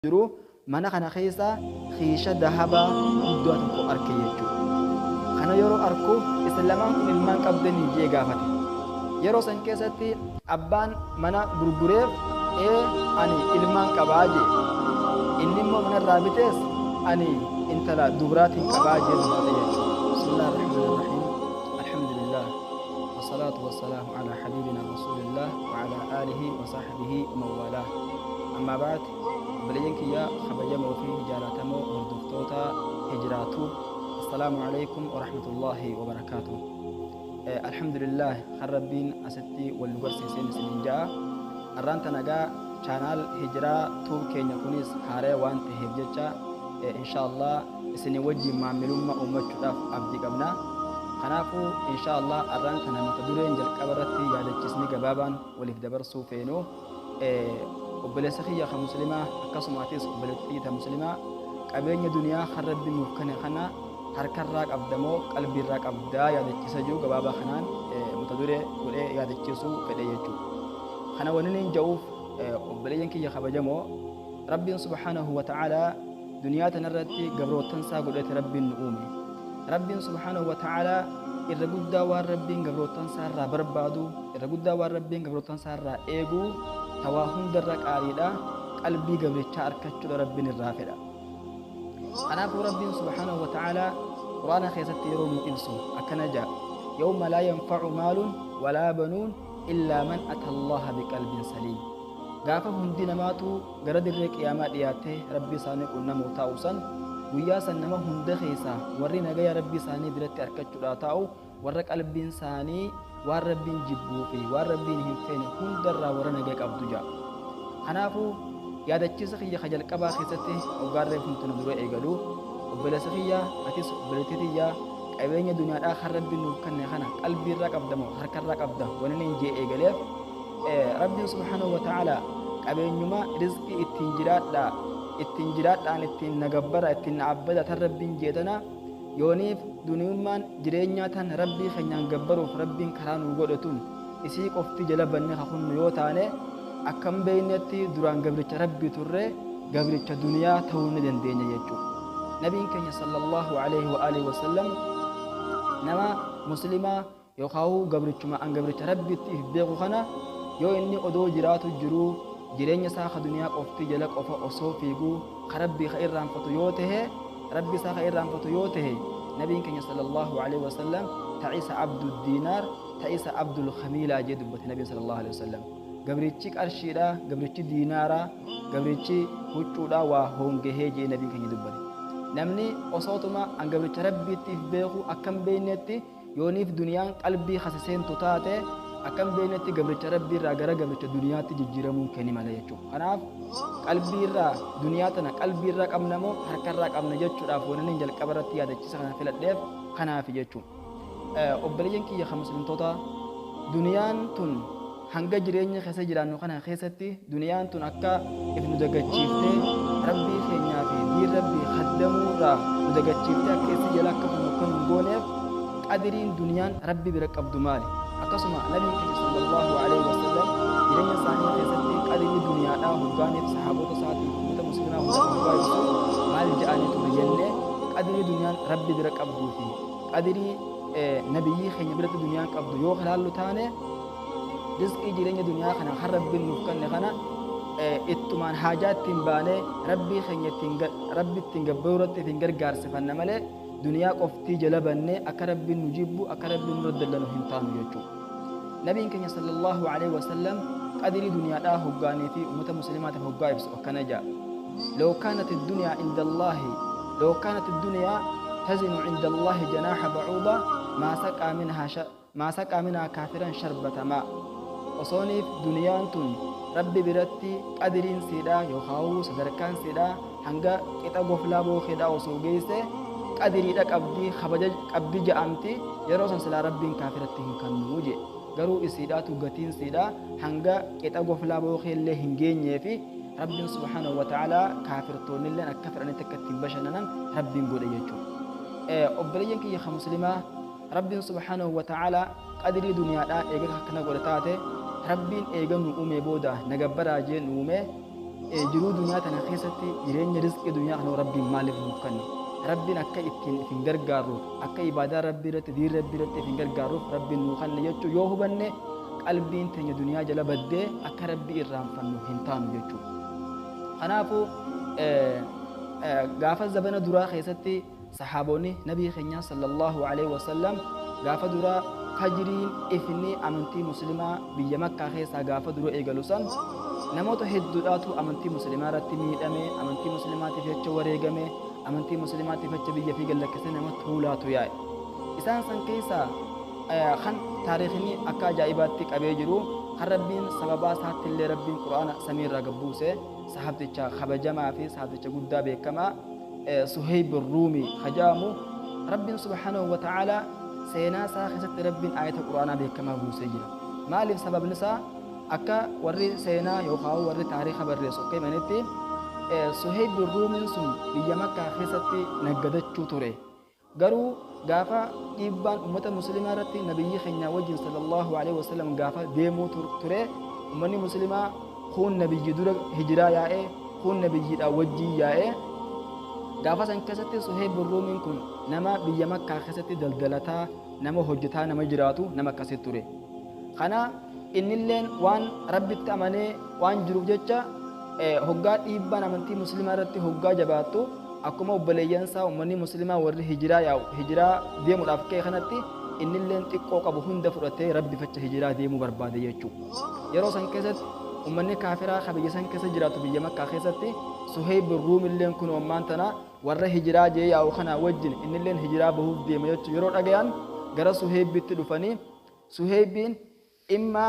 Jiru mana kana keessa kiisha dahabaa guddaa tokko arke jechuudha. Kana yeroo arku, "Isin lamaan kun ilmaan qabdanii?" jee gaafate. Yeroo san keessatti abbaan mana gurgureef, "Ee, ani ilmaan qabaa," jee. Inni immoo manarraa bitees, "Ani intala dubraatiin qabaa," jee dubbate jechuudha. Bismillah ar-Rahmaan ar-Rahiim. Alhamdulillah. والصلاة والسلام على حبيبنا رسول الله وعلى آله وصحبه ومن والاه. أما بعد، obboleeyyan kiyya kabajamoo fi jaalatamoo hordoftoota Hijraatu, assalaamu alaikum warahmatullaahi wabarakaatu. Alhamdulillah, kan Rabbiin asitti wal nu garsiiseen isiniin ja'a. Arraan tanagaa channel Hijiraa Tube keenya kunis haaree waan ta'eef jecha, insha Allah isinii wajjiin maamilummaa uummachuudhaaf abdii qabna. Kanaafuu insha Allah arraan tana mata dureen jalqaba irratti yaadachisni gabaabaan waliif dabarsuu feenu, obboleessa kiyya kan muslimaa, akkasumaatis obboleettii ta muslimaa, qabeenya duniyaa kan Rabbi nuuf kenne kana harkarraa qabdamoo qalbiirraa qabdaa yaadachiisa jiru gabaabaa kanaan mata duree godhee yaadachiisuu fedhe jechuudha. Kana waniin hin ja'uuf, obboleeyyan kiyya kabajamoo, Rabbiin subhaanahu wa ta'aalaa duniyaa tanarratti gabroottansaa godhate Rabbiin nu uume. Rabbiin subhaanahu wa ta'aalaa irra guddaa waan Rabbiin gabroottansaa irraa barbaadu, irra guddaa waan Rabbiin gabroottansaa irraa eegu, tawaa hundarra qaaliidha, qalbii gabrichaa arkachuudha Rabbiin irraa fedha. Kanaafuu Rabbiin subhaanahu wa ta'aalaa Quraana keessatti yeroo nu ibsu akkana ja'a: "Yawma laa yanfa'u maalun walaa banuun illaa man ata Allaha biqalbin saliim." Gaafa hundi namaatu gara dirree qiyaamaa dhiyaattee Rabbii isaanii qunnamuu taa'u san, guyyaa san nama hunda keessaa warri nagaya Rabbii isaanii biratti arkachuudhaa taa'u warra qalbiin isaanii waan Rabbiin jibbuu fi waan Rabbiin hin feene hundarraa warra nagaya qabdu ja'a. Kanaafuu yaadachiisa kiyya ka jalqabaa keessatti hoggaarree huntuna dura eegalu, obboleessa kiyya, atis obboleettii tiyya, qabeenya duniyaadhaa kan Rabbiin nuuf kenne kana qalbiirraa qabda moo harkarraa qabda wani hin jee eegaleef, Rabbiin subhaanahu wa ta'ala qabeenyuma rizqii ittiin jiraadhaa, ittiin jiraadhaan, ittiin nagabbara, ittiin na abbada tan Rabbiin jeetana, yooniif duniyummaan jireenyaa tan Rabbii keenyaan gabbaruuf Rabbiin karaa nuu godhe tun isii qofti jala banne kakunnu yoo taane, akkam beeynetti duraan gabricha Rabbii turre gabricha duniyaa ta'uu ni dandeenya jechuudha. Nabiin keenya sallallahu alaihi wa alihi wasallam nama muslimaa yookaan gabrichuma an gabricha Rabbitti if beeku kana, yoo inni odoo jiraatu jiruu jireenya isaa ka duniyaa qofti jala qofa osoo fiiguu ka Rabbii ka irraanfatu yoo tahe, Rabbi isaa ka irraanfatu yoo tahe, nabiin keenya sallallahu alaihi wasallam "Ta'isa abdu diinaar, ta'isa abdul khamiilaa" jee dubbate nabiin sallallahu alaihi wasallam. Gabrichi qarshiidha, gabrichi diinaaraa, gabrichi huccuudha waa hoongahee jee nabiin keenya dubbate. Namni osootuma an gabricha Rabbiitti if beeku akkam beeynetti yooniif duniyaan qalbii kasa seentu taate, akkam beeynetti gabricha Rabbii irraa gara gabricha duniyaatti jijjiiramuun kenni mala jechuudha. Kanaaf qalbii irraa duniyaa tana qalbii irraa qabna moo harkarraa qabna jechuudhaaf wanni jalqaba irratti yaadachiisa kana filadheef kanaaf jechuudha. Obboleeyyan kiyya kan muslimtoota, duniyaan tun hanga jireenya keessa jiraannu kana keessatti duniyaan tun akka if nu dagachiiftee Rabbii keenyaa fi diin Rabbii kaddamuurraa nu dagachiiftee akka isii jala akka funu akka nu gooneef, qadiriin duniyaan Rabbi bira qabdu maali? Akkasuma nabiin keenya sallallahu alaihi wasallam jireenya isaanii keessatti qadirii duniyaadhaa hoggaaniif sahaabota isaatiif ummata muslimaa hundaaf hoggaa ibsu maal je'anii ture jennee, qadirii duniyaan Rabbi bira qabduu fi qadirii nabiyyii keenya biratti duniyaan qabdu yoo ilaallu taane, rizqii jireenya duniyaa kana kan Rabbiin nuuf kenne kana ittumaan haajaa ittiin baanee Rabbii keenya ittiin Rabbi ittiin gabbaruu irratti ittiin gargaarsifanna malee, duniyaa qoftii jala bannee akka Rabbiin nu jibbu, akka Rabbiin nurra dallanu hin taanu jechuudha. Nabiin keenya sallallahu alaihi wasallam qadirii duniyaadhaa hoggaanii fi ummata muslimaatiif hoggaa ibsu akkana ja'a: "لو كانت الدنيا عند الله، لو كانت الدنيا تزن عند الله جناح بعوضة ما سقى منها كافرا شربة ماء." Osooniif duniyaan tun Rabbi biratti qadiriin siidha yookaan sadarkaan siidha hanga qixa goflaa bookeedha osoo geesse, qadiriidha qabdi, kabaja qabdi ja'amti, yeroo san silaa Rabbiin kaafiratti hin kannuu je. Garuu isiidhaatu gatiin siidha hanga qixa goflaa bookeellee hin geenyee fi Rabbiin subhaanahu wa ta'aalaa kaafirtoonnilleen akka fedhanitti akka ittiin bashannanan Rabbiin godhe jechuudha. Obboleeyyan kiyya kan muslimaa, Rabbiin subhaanahu wa ta'aalaa qadirii duniyaadhaa eega akkana godhe taate, Rabbiin eega nu uume booda na gabbaraa jee nu uume. Jiruu duniyaa tana keessatti jireenya rizqii duniyaa kana Rabbiin maaliif nuuf kenne? Rabbiin akka ittiin if hin gargaarruuf, akka ibaadaa Rabbii irratti, diin Rabbii irratti if hin gargaarruuf Rabbiin nuu kenne jechuu yoo hubanne, qalbiin teenya duniyaa jala baddee akka Rabbii irraanfannu hin taanu jechuudha. Kanaafuu gaafa zabana duraa keessatti sahaabonni nabii keenyaa sallallahu alaihi wasallam gaafa duraa fajriin ifni amantii muslimaa biyya Makkaa keessaa gaafa dura eegalu san namoota hedduudhaatu amantii muslimaa irratti miidhame, amantii muslimaatiif jecha wareegame, amantii muslimaatiif jecha biyya fi gallakkisee nama tuulaatu yaa'e. Isaan san keessaa kan taarikhni akka ajaa'ibaatti qabee jiru, kan Rabbiin sababaa isaatti illee Rabbiin Qur'aana samii irraa gabbuuse, sahabticha kabajamaa fi sahabticha guddaa beekamaa Suheyb Ruumii kajaamu, Rabbiin subhaanahu wa ta'aalaa seenaa isaa keessatti Rabbiin aayata Qur'aanaa beekamaa buusee jira. Maaliif? Sababni isaa akka warri seenaa yookaan warri taariikha barreessu akka himanitti, Suheyb Ruumiin sun biyya Makkaa keessatti naggadachuu ture. Garuu gaafa dhiibbaan ummata muslimaa irratti nabiyyi keenya wajjin sallallahu alaihi wasallam gaafa deemuu ture, ummanni muslimaa kun nabiyyi dura hijiraa yaa'ee, kun nabiyyiidha wajjin yaa'ee, gaafa san keessatti Suheyb Ruumiin kun nama biyya Makkaa keessatti daldalataa, nama hojjetaa, nama jiraatu, nama akkasii ture. Kana innilleen waan Rabbitti amanee waan jiruuf jecha, hoggaa dhiibbaan amantii muslimaa irratti hoggaa jabaattu, akkuma obboleeyyansaa ummanni muslimaa warri hijiraa yaa'u hijiraa deemuudhaaf ka'e kanatti, innilleen xiqqoo qabu hunda fudhatee Rabbi facha hijiraa deemuu barbaade jechuudha. Yeroo san keessatti ummanni kaafiraa ka biyya san keessa jiraatu, biyya Makkaa keessatti, Suheyb Ruumilleen kun ammaan tana warra hijiraa jee yaa'u kana wajjin innilleen hijiraa bahuuf deema jechuun yeroo dhagayan, gara Suheybitti dhufanii, Suheybiin imma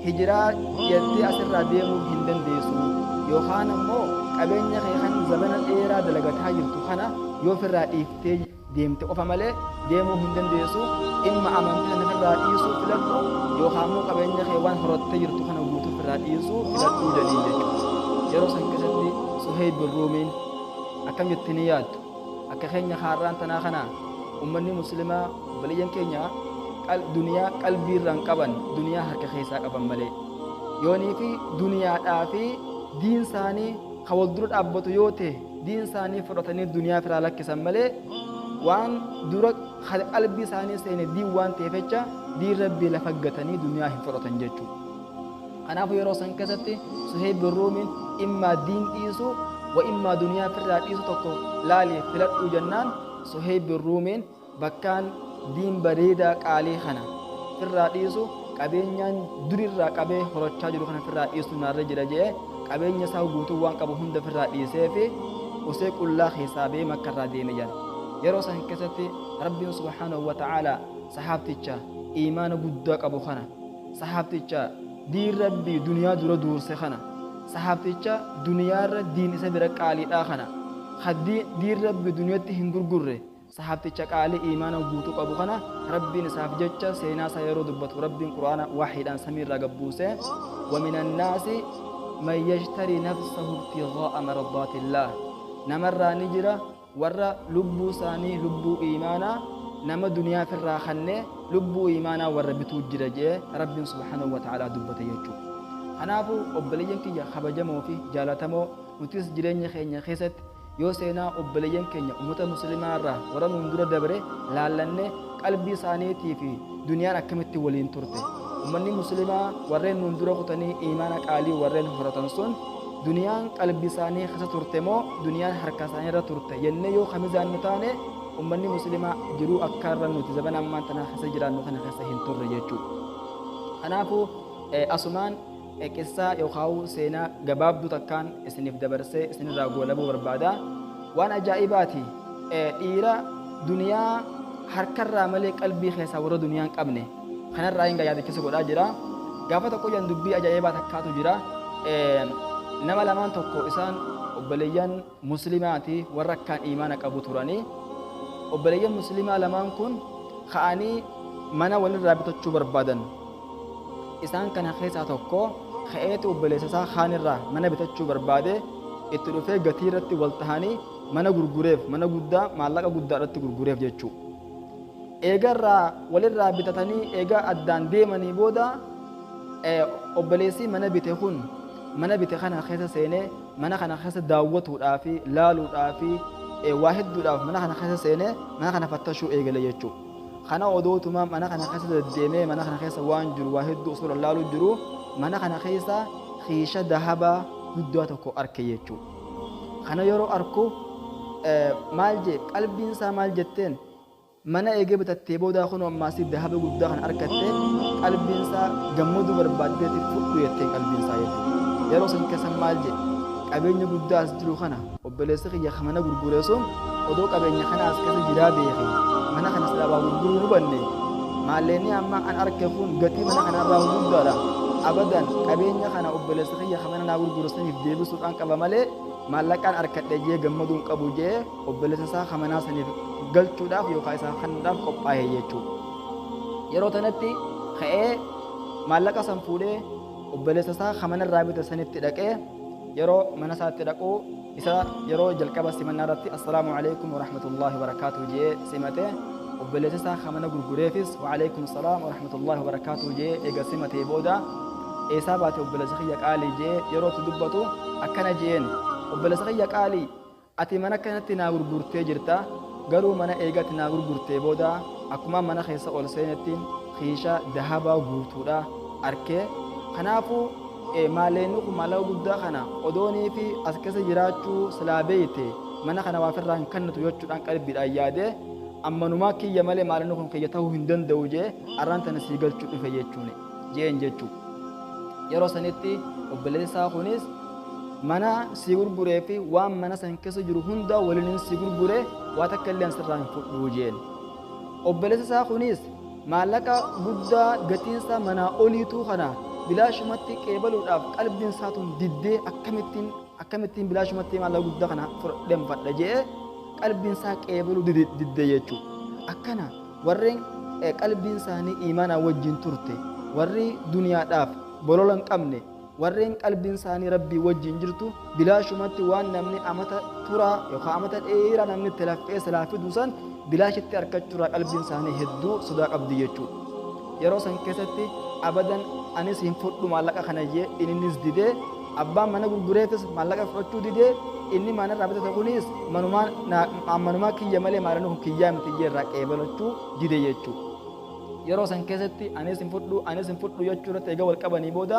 hijiraa jettee asirraa deemuu hin dandeessu, yookaan ammoo qabeenya kee kan zamana dheeraa dalagataa jirtu kana yoo ofirraa dhiiftee deemte qofa malee deemuu hin dandeessu. Imma amantii sana ofirraa dhiisuu filadhu, yookaan ammoo qabeenya kee waan horattee jirtu kana guutuu ofirraa dhiisuu filadhuu jedhiin jechuudha. Yeroo san keessatti Suheyb Ruumiin akkam jettanii yaaddu? Akka keenya kaarraan tanaa kana ummanni muslimaa obboleeyyan keenya duniyaa qalbii irraan qaban, duniyaa harka keessaa qaban malee, yoonii fi duniyaadhaa fi diin isaanii ka wal dura dhaabbatu yoo ta'e, diin isaanii fudhatanii duniyaa firaa lakkisan malee, waan dura qalbii isaanii seene diin waan ta'eef jecha diin Rabbii lafa gatanii duniyaa hin fudhatan jechuudha. Kanaafuu yeroo san keessatti Suheyb Ruumiin immaa diin dhiisu wa immaa duniyaa firraa dhiisu tokko laalii filadhuu jennaan, Suheyb Ruumiin bakkaan diin bareedaa qaalii kana firraa dhiisu, qabeenyaan durirraa qabee horachaa jiru kana firraa dhiisu naarra jira jedhee, qabeenya isaa guutuu waan qabu hunda firraa dhiisee fi usee qullaa keessaa ba'ee Makkarraa deeme jedha. Yeroo san keessatti Rabbiin subhaanahu wa ta'aalaa sahaabticha iimaana guddaa qabu kana, sahaabticha diin Rabbii duniyaa dura duurse kana, sahaabticha duniyaarra diin isa bira qaaliidhaa kana, diin Rabbii duniyaatti hin gurgurre, sahaabticha qaalii iimaana guutuu qabu kana, Rabbiin isaaf jecha seenaa isaa yeroo dubbatu Rabbiin Qur'aana wahiidhaan samiirraa gabbuuse: ومن الناس من يشتري نفسه ابتغاء مرضات الله. Namarraa ni jira warra lubbuu isaanii, lubbuu iimaanaa, nama duniyaa firraa kannee lubbuu iimaanaa warra bituu jira jee Rabbiin subhaanahu wa ta'aalaa dubbate jechuudha. Kanaafuu obboleeyyan kiyya kabajamoo fi jaalatamoo, nutis jireenya keenya keessatti yoo seenaa obboleeyyan keenya ummata muslimaa irraa warra nuun dura dabre laallannee, qalbii isaaniitii fi duniyaan akkamitti waliin turte, ummanni muslimaa warreen nuun dura kutanii iimaana qaalii warreen horatan sun, duniyaan qalbii isaanii keessa turte moo duniyaan harka isaanii irra turte jennee yoo kamizaan nu taane, ummanni muslimaa jiruu akka irra nuti zabana ammaan tanaa keessa jiraannu kana keessa hin turre jechuudha. Kanaafuu asumaan qissaa yookaan seenaa gabaabduu takkaan isiniif dabarsee isinirraa goolabuu barbaada. Waan ajaa'ibaati, dhiira duniyaa harkarraa malee qalbii keessaa warra duniyaan qabne kanarraa hin yaadachiisa godhaa jira. Gaafa tokko jan dubbii ajaa'ibaa takkaatu jira. Nama lamaan tokko, isaan obboleeyyan muslimaati, warra akkaan iimaana qabu turanii. Obboleeyyan muslimaa lamaan kun ka'anii mana walirraa bitachuu barbaadan. Isaan kana keessaa tokko ka'eeti obboleessa isaa kaanirraa mana bitachuu barbaade. Itti dhufee gatii irratti wal tahanii mana gurgureef, mana guddaa maallaqa guddaa irratti gurgureef jechuu. Eegarraa walirraa bitatanii eegaa addaan deemanii booda, obboleessi mana bite kun Mana bite kana keessa seenee, mana kana keessa daawwatuudhaa fi laaluudhaa fi waa hedduudhaaf mana kana keessa seenee mana kana fattashuu eegale jechuudha. Kana odootuma mana kana keessa deddeemee mana kana keessa waan jiru waa hedduu osoo laaluu jiru, mana kana keessa kiisha dahabaa guddaa tokko arke jechuudha. Kana yeroo arku maal jee? Qalbiin isaa maal jetteen? Mana eegee bitattee booda kun ammaasii dahaba guddaa kana argatte, qalbiin isaa gammaduu barbaaddeeti fudhu jetteen qalbiin isaa jechuudha. Yeroo san keessa maal jee? Qabeenya guddaa as jiru kana obboleessi kiyya mana gurgure sun odoo qabeenya kana as keessa jiraa beeke, mana kana silaa waa gurguruu nu banne. Maalleenni amma an arke kun gatii mana kanarraa guddaadha. Abadan qabeenya kana obboleessa kiyya mana naa gurguru saniif deebisuudhaan qaba malee maallaqaan arkadhe jee gammaduu hin qabu jee obboleessa isaa manaa saniif galchuudhaaf yookaan isaa kennuudhaaf qophaa'e jechuudha. Yeroo tanatti ka'ee maallaqa san fuudhee obboleessa isaa mana irraa bite sanitti dhaqee, yeroo mana isaatti dhaquu isa yeroo jalqaba simannaa irratti "Assalaamu alaikum warahmatullaahi wabarakaatuh" jee simate. Obboleessa isaa mana gurgureefis "Waalaikum salaam warahmatullaahi wabarakaatuh" jee eega simatee booda, "Eessaa baate obboleessa kiyya qaalii?" jee yeroo itti dubbatu akkana jeen: "Obboleessa kiyya qaalii, ati mana kanatti naa gurgurtee jirta. Garuu mana eegatti naa gurgurtee booda akkuma mana keessa ol seenettiin kiisha dahabaa guutuudha arkee. Kanaafuu maalleenni kun maallaqa guddaa kana odoonii fi as keessa jiraachuu silaa beeyte mana kana waafirraa hin kennatu jechuudhaan qalbiidhaan yaadee, ammanumaa kiyya malee maallaqni kun kiyya ta'uu hin danda'u jee arraan tana sii galchuu dhufe jechuun" jeen jechuu. Yeroo sanitti obboleessi isaa kunis, "Mana sii gurguree fi waan mana san keessa jiru hunda waliin sii gurgure, waa takka illee sirraa hin fudhuu" jeen. Obboleessi isaa kunis maallaqa guddaa gatiinsa manaa oliituu kana bilaashumatti qeebaluudhaaf qalbiin isaa tun diddee, akkamittiin bilaashumatti maallaqa guddaa kana fudhadheen fadha jee qalbiin isaa qeebaluu diddee jechuudha. Akkana warreen qalbiin isaanii imaanaa wajjin turte, warri duniyaadhaaf bolola hin qabne, warreen qalbiin isaanii rabbii wajjin jirtu, bilaashumatti waan namni amata turaa yookaan amata dheeraa namni itti laffee silaa fidu san bilaashitti argachuurraa qalbiin isaanii hedduu sodaa qabdi jechuudha. Yeroo san keessatti abadan anis hin fudhu maallaqa kana jee innis didee, abbaan mana gurgureefis maallaqa fudhachuu didee, inni mana irraa bitate kunis manumaa kiyya malee maallaqni kun kiyyaa miti jee irraa qeebalachuu dide jechuudha. Yeroo san keessatti anis hin fudhu, anis hin fudhu jechuu irratti egaa wal qabanii booda,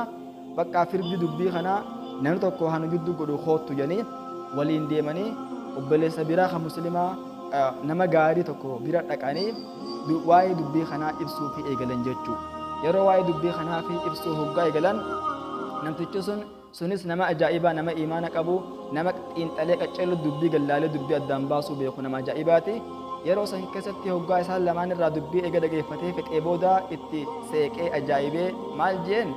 bakka firdi dubbii kanaa namni tokko hanu gidduu godhu koottu jedhanii waliin deemanii obboleessa biraa kan muslimaa nama gaarii tokko bira dhaqanii waa'ee dubbii kanaa ibsuu fi eegalan jechuudha. Yeroo waa'ee dubbii kanaa fi ibsuu hoggaa eegalan, namtichi sun sunis nama ajaa'ibaa, nama imaana qabu, nama xiinxalee qaccelu, dubbii gallaalee dubbii addaan baasuu beeku, nama ajaa'ibaati. Yeroo san keessatti hoggaa isaan lamaan irraa dubbii eega dhageeffatee fixee booda itti seeqee ajaa'ibee maal jeen?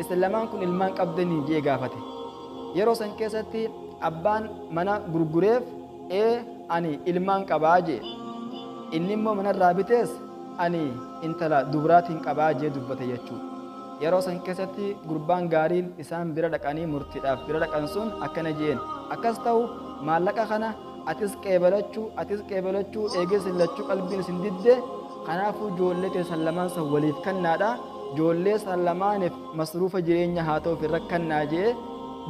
"Isin lamaan kun ilmaan qabdanii?" jee gaafate. Yeroo san keessatti abbaan mana gurgureef, "Ee, ani ilmaan qabaa" jee. Inni immoo mana irraa bitees, "Ani intala dubraatiin qabaa" jee dubbate jechuudha. Yeroo san keessatti gurbaan gaariin isaan bira dhaqanii murtiidhaaf bira dhaqan sun akkana jeen: "Akkas ta'u, maallaqa kana atis qeebalachuu, atis qeebalachuu, eegee isin lachuu qalbiin isin didde. Kanaafuu ijoollee keessan lamaan san waliif kennaadha, ijoollee san lamaaniif masruufa jireenya haa ta'uuf irra kennaa" jee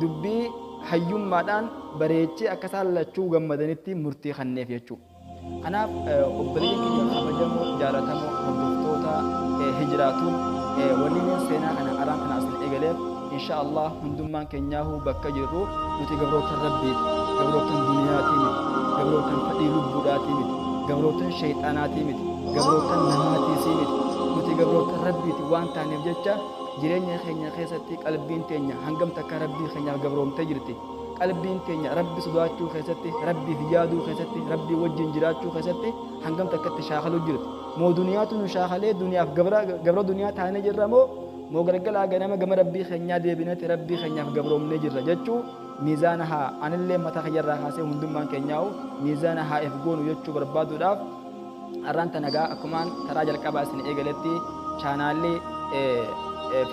dubbii hayyummaadhaan bareechee akka isaan lachuu gammadanitti murtii kenneef jechuudha. Kanaaf obboleeyyan kiyya kabajamoo jaalatamoo hordoftoota hijiraatuun, wanni seenaa kana araan kana asin eegaleef, insha Allah hundummaan keenyaahu bakka jirru nuti gabrootan rabbiiti, gabrootan duniyaatii miti, gabrootan fedhii lubbuudhaatii miti, gabrootan shayxaanaatii miti, gabrootan namaatiisii miti. Nuti gabrootan rabbiiti waan taaneef jecha, jireenya keenya keessatti qalbiin teenya hangam takka rabbii keenyaaf gabroomtee jirti? Qalbiin teenya rabbi sodaachuu keessatti, rabbiif yaaduu keessatti, rabbii wajjin jiraachuu keessatti hangam takkatti shaakaluu jirti? Moo duniyaatu nu shaakalee duniyaaf gabra duniyaa taanee jirra, moo galgalaa ganama gama rabbii keenyaa deebineeti rabbii keenyaaf gabroomnee jirra jechuu miizaana haa anillee mataa kiyyarraa kaasee hundummaan keenyaa'u miizaana haa if goonu jechuu barbaaduudhaaf har'aan tanagaa akkumaan karaa jalqabaa isin eegaletti chaanaalli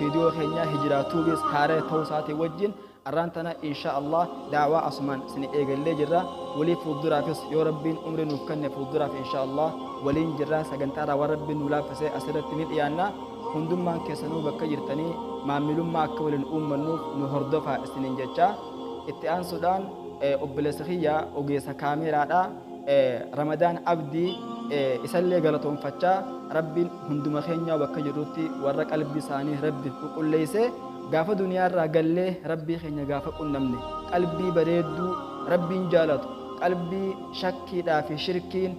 viidiyoo keenya Hijiraa Tuubiis haaree ta'uu isaatii wajjin har'aan tana insha Allah daawaa asumaan isin eegallee jirra. Walii fuulduraafis yoo rabbiin umrii nuuf kenne fuulduraaf insha Allah waliin jirra. Sagantaarraa waan rabbiin nu laaffisee asirratti ni dhiyaanna. Hundummaan keessanuu bakka jirtanii Maamilummaa akka waliin uummannuuf nu hordofaa isiniin jecha. Itti aansuudhaan obboleessa kiyya ogeessa kaameraadha, Ramadaan Abdii, isallee galatoonfachaa, Rabbiin hunduma keenyaa bakka jirrutti warra qalbii isaanii Rabbiif qulqulleesse, gaafa duniyaarraa gallee Rabbii keenya gaafa qunnamne qalbii bareedduu Rabbiin jaalatu, qalbii shakkiidhaa fi shirkiin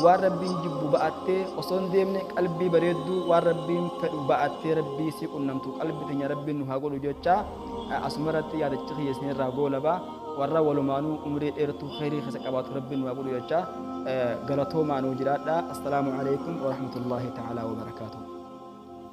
waan Rabbiin jibbu ba'attee osoo hin deemne, qalbii bareedduu waan Rabbiin fedhu ba'attee Rabbii sii qunnamtu qalbii teenya Rabbiin nu haa godhu jecha, asumarratti yaadachi kiyya isinirraa goolaba. Warra walumaanuu umrii dheertuu khayrii keessa qabaatu Rabbiin nu haa godhu jecha, galatoomaa, nuu jiraadha. Assalaamu alaikum warahmatullaahi ta'aalaa wabarakaatuh.